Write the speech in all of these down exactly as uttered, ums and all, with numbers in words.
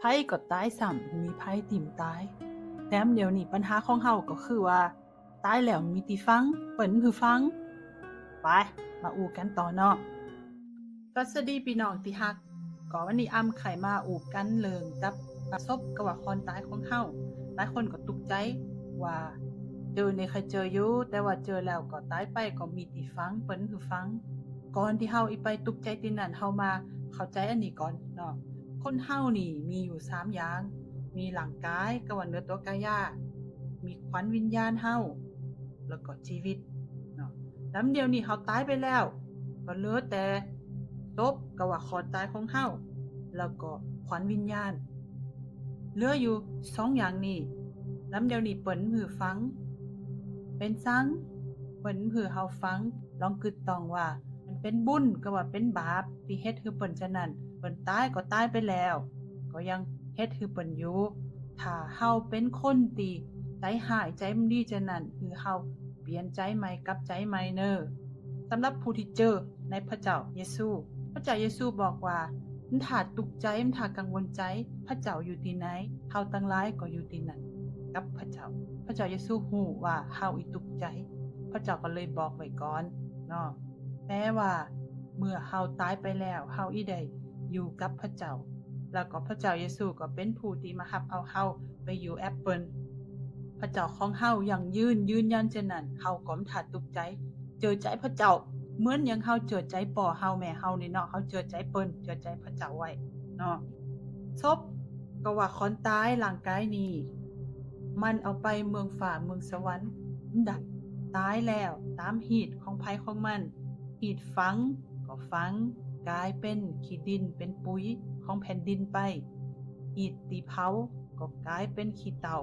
ไผก็ต๋ายซ้ำ มีไผตี้บ่ต๋าย แถมเดี๋ยวนี้ปัญหาของเฮาก็คือว่า ต๋ายแล้วมีตี้ฝัง เปิ้นบ่หื้อฝัง ไป มาอู้กั๋นต่อเนาะ ก็สวัสดีพี่น้องตี้ฮัก ก็วันนี้อำใค่มาอู้กั๋นเรื่องกับศพกับว่าคอนต๋ายของเฮา หลายคนก็ตุ๊กใจ๋ว่า เจอนี่ใค่เจออยู่ แต่ว่าเจอแล้วก็ต๋ายไปก็มีตี้ฝัง เปิ้นบ่หื้อฝัง ก่อนตี้เฮาอิไปตุ๊กใจ๋ตี้นั้น เฮามาเข้าใจ๋อันนี้ก่อนเนาะ คนเฮานี่มีอยู่สามอย่าง มีร่างก๋ายกับว่าเนื้อตั๋วก๋ายา มีขวัญวิญญาณเฮา แล้วก็ชีวิตเนาะ ลำเดี๋ยวนี้เฮาต๋ายไปแล้ว ก็เหลือแต่ศพกับว่าคอนต๋ายของเฮา แล้วก็ขวัญวิญญาณ เหลืออยู่สองอย่างนี้ ลำเดี๋ยวนี้เปิ้นบ่หื้อฝัง เป๋นสัง เปิ้นบ่หื้อเฮาฝัง ลองกึ๊ดต้องว่า มันเป๋นบุญกับว่าเป๋นบาปตี้เฮ็ดหื้อเปิ้นจะนั้น เปิ้นต๋ายก็ต๋ายไปแล้ว ก็ยังเฮ็ดหื้อเปิ้นอยู่ ถ้าเฮาเป๋นคนตี้ใจ๋ฮ้ายใจ๋บ่ดีจะนั้น หื้อเฮาเปลี่ยนใจ๋ใหม่ กลับใจ๋ใหม่เน่อ สำหรับผู้ตี้เจอในพระเจ้าเยซู พระเจ้าเยซูบอกว่า บ่ต้องตุ๊กใจ๋ บ่ต้องกังวลใจ๋ พระเจ้าอยู่ตี้ไหน เฮาตังหลายก็อยู่ตี้นั้น กับพระเจ้า พระเจ้าเยซูฮู้ว่าเฮาอิตุ๊กใจ๋ พระเจ้าก็เลยบอกไว้ก่อนเนาะ แปลว่าเมื่อเฮาต๋ายไปแล้ว เฮาอิได้อยู่กับพระเจ้า แล้วก็พระเจ้าเยซูก็เป๋นผู้ตี้มาฮับเอาเฮาไปอยู่แอบเปิ้น พระเจ้าของเฮายั่งยืนยืนยันจะนั้น เฮาก็บ่ต้องตุ๊กใจ๋ เจิอใจ๋พระเจ้า เหมือนอย่างเฮาเจิอใจ๋ป้อเฮาแม่เฮานี่เนาะ เฮาเจิอใจ๋เปิ้น เจิอใจ๋พระเจ้าไว้เนาะ ศพกับว่าคอนต๋ายร่างก๋ายนี้ มันเอาไปเมืองฟ้าเมืองสวรรค์บ่ได้ ต๋ายแล้วต๋ามฮีตของไผของมัน ฮีตฝังก็ฝัง ก๋ายเป๋นขี้ดินเป๋นปุ๋ยของแผ่นดินไป ฮีตตี้เผาก็ก๋ายเป๋นขี้เถ้า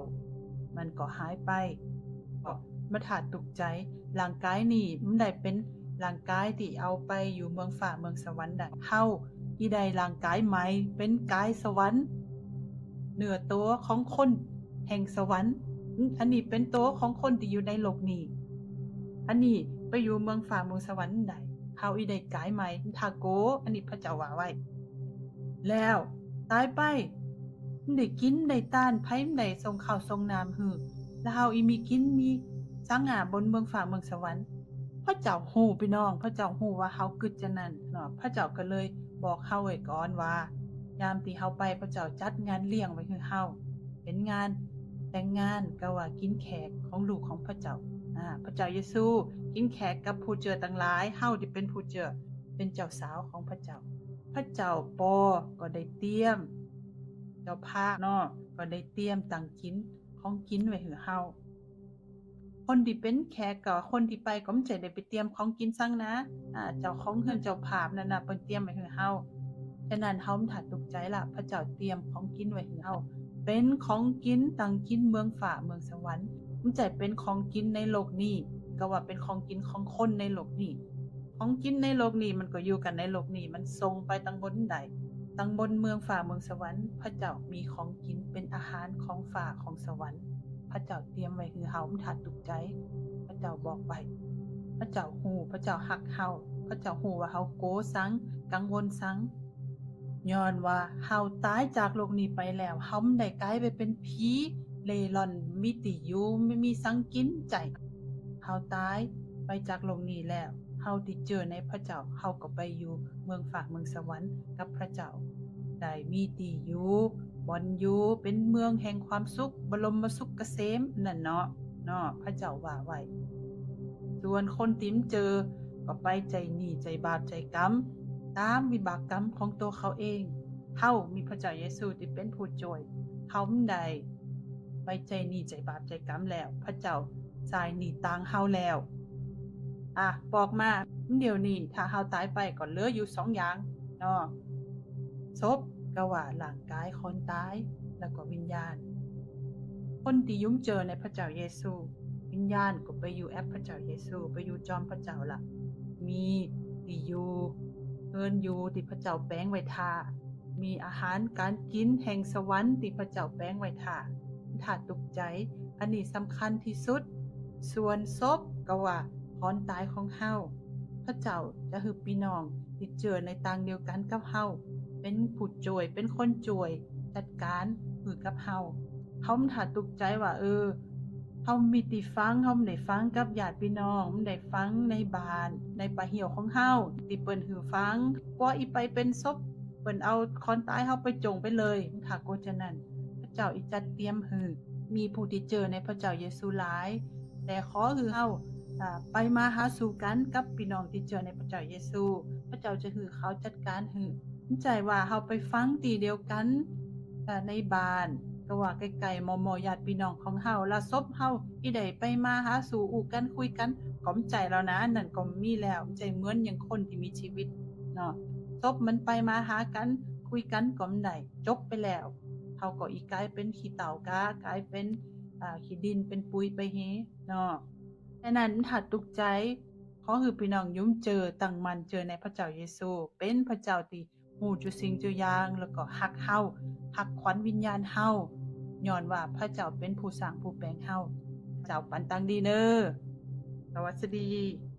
มันก็หายไป ก็บ่ต้องตุ๊กใจ๋ ร่างก๋ายนี้บ่ได้เป๋นร่างก๋ายตี้เอาไปอยู่เมืองฟ้าเมืองสวรรค์ได้ เฮาอิได้ร่างก๋ายใหม่ เป๋นก๋ายสวรรค์ เนื้อตั๋วของคนแห่งสวรรค์ อันนี้เป๋นตั๋วของคนตี้อยู่ในโลกนี้ อันนี้ไปอยู่เมืองฟ้าเมืองสวรรค์ได้ เฮาอิได้ก๋ายใหม่ บ่ต้องกั๋ว อันนี้พระเจ้าว่าไว้ แล้วต๋ายไป บ่ได้กิ๋นได้ตาน ไผบ่ได้ส่งข้าวส่งน้ำหื้อ แล้วเฮาอิมีกิ๋นมีสังอาบนเมืองฟ้าเมืองสวรรค์ พระเจ้าฮู้พี่น้อง พระเจ้าฮู้ว่าเฮากึ๊ดจะนั้นเนาะ พระเจ้าก็เลยบอกเฮาไว้ก่อนว่า ยามตี้เฮาไป พระเจ้าจัดงานเลี้ยงไว้หื้อเฮา เป๋นงานแต่งงานกับว่ากิ๋นแขกของลูกของพระเจ้า อ่า พระเจ้าเยซูกิ๋นแขกกับผู้เจิอตังหลาย เฮาตี้เป๋นผู้เจิอ เป๋นเจ้าสาวของพระเจ้า พระเจ้าปอก็ได้เตรียม เจ้าภาพเนาะ ก็ได้เตรียมตังกิ๋น ของกิ๋นไว้หื้อเฮา คนตี้เป๋นแขกกับคนตี้ไปก็บ่ใจ้ได้ไปเตรียมของกิ๋นสังนะ อ่า เจ้าของเฮือนเจ้าภาพนั้นนะ เปิ้นเตรียมไว้หื้อเฮา ฉะนั้นเฮาบ่ต้องตุ๊กใจ๋ละ พระเจ้าเตรียมของกิ๋นไว้หื้อเฮา เป๋นของกิ๋นตังกิ๋นเมืองฟ้าเมืองสวรรค์ บ่ใจ้เป๋นของกิ๋นในโลกนี้ ก็ว่าเป๋นของกิ๋นของคนในโลกนี้ ของกิ๋นในโลกนี้มันก็อยู่กั๋นในโลกนี้ มันส่งไปตังบนได้ ตังบนเมืองฟ้าเมืองสวรรค์ พระเจ้ามีของกิ๋นเป๋นอาหารของฟ้าของสวรรค์ พระเจ้าเตรียมไว้หื้อเฮา บ่ต้องตุ๊กใจ๋ พระเจ้าบอกไว้ พระเจ้าฮู้ พระเจ้าฮักเฮา พระเจ้าฮู้ว่าเฮากั๋วสัง กังวลสัง ย้อนว่าเฮาต๋ายจากโลกนี้ไปแล้ว เฮาบ่ได้ก๋ายไปเป๋นผีเร่ร่อน บ่มีตี้อยู่ บ่มีสังกิ๋นใจ๊ เฮาต๋ายไปจากโลกนี้แล้ว เฮาตี้เจิอในพระเจ้า เฮาก็ไปอยู่เมืองฟ้าเมืองสวรรค์กับพระเจ้า ได้มีตี้อยู่ บ่อนอยู่ เป๋นเมืองแห่งความสุข บรมสุขเกษมนั้นเนาะ เนาะ พระเจ้าว่าไว้ ส่วนคนตี้บ่เจิอ ก็ไปใจ๊หนี้ใจ๊บาปใจ๊กรรม ต๋ามวิบากกรรมของตั๋วเขาเอง เฮามีพระเจ้าเยซูตี้เป๋นผู้จ้วย เฮาบ่ได้ไปใจ๊หนี้ใจ๊บาปใจ๊กรรมแล้ว พระเจ้าใจ๊หนี้ตางเฮาแล้ว อ่ะ บอกมา เดี๋ยวนี้ถ้าเฮาต๋ายไปก็เหลืออยู่สองอย่างเนาะ ศพก็ว่าร่างก๋ายคอนต๋าย แล้วก็วิญญาณ คนตี้บ่เจิอในพระเจ้าเยซู วิญญาณก็ไปอยู่แอบพระเจ้าเยซู ไปอยู่จอมพระเจ้าละ มีตี้อยู่ เฮือนอยู่ตี้พระเจ้าแป๋งไว้ถ่า มีอาหารก๋านกิ๋นแห่งสวรรค์ตี้พระเจ้าแป๋งไว้ถ่า บ่ต้องตุ๊กใจ๋ อันนี้สำคัญตี้สุด ส่วนศพก็ว่าคอนต๋ายของเฮา พระเจ้าจะหื้อพี่น้องตี้เจิอในตางเดียวกั๋นกับเฮา เป๋นผู้จ้วย เป๋นคนจ้วย จัดการหื้อกับเฮา เฮาบ่ต้องทุกข์ใจว่า เออ เฮามีตี้ฟัง เฮาบ่ได้ฟังกับญาติพี่น้อง บ่ได้ฟังในบ้าน ในป่าเหี่ยวของเฮา ตี้เปิ้นหื้อฟัง กลัวอีไปเป็นศพ เปิ้นเอาคอนตายเฮาไปจ่งไปเลย ถ้าโกจะนั้น พระเจ้าอีจัดเตรียมหื้อ มีผู้ตี้เจอในพระเจ้าเยซูหลาย แต่ขอหื้อเฮา อ่า ไปมาหาสู่กันกับพี่น้องตี้เจอในพระเจ้าเยซู พระเจ้าจะหื้อเขาจัดการหื้อ บ่ใจ้ว่าเฮาไปฟังตี้เดียวกัน อ่า ในบ้าน ก็ว่าใกล้ๆ หม้อๆ ญาติพี่น้องของเฮา ละศพเฮาอีได้ไปมาหาสู่อู้กันคุยกัน ก็บ่ใจ้แล้วนะ อันนั้นก็มีแล้ว บ่ใจ้เหมือนอย่างคนตี้มีชีวิตเนาะ ศพมันไปมาหากัน คุยกันก็บ่ได้ จบไปแล้ว เฮาก็อีกลายเป็นขี้เถ้ากา กลายเป็น อ่า ขี้ดิน เป็นปุ๋ยไปเฮเนาะ ฉะนั้นบ่ต้องทุกข์ใจ ขอหื้อพี่น้องหยุดเจอ ตั้งมั่นเจอในพระเจ้าเยซู เป็นพระเจ้าตี้ฮู้จุสิ่งจุอย่าง แล้วก็ฮักเฮา ฮักขวัญวิญญาณเฮา ย้อนว่าพระเจ้าเป็นผู้สร้างผู้แปลงเฮา เจ้าปันตังดีเนอ สวัสดี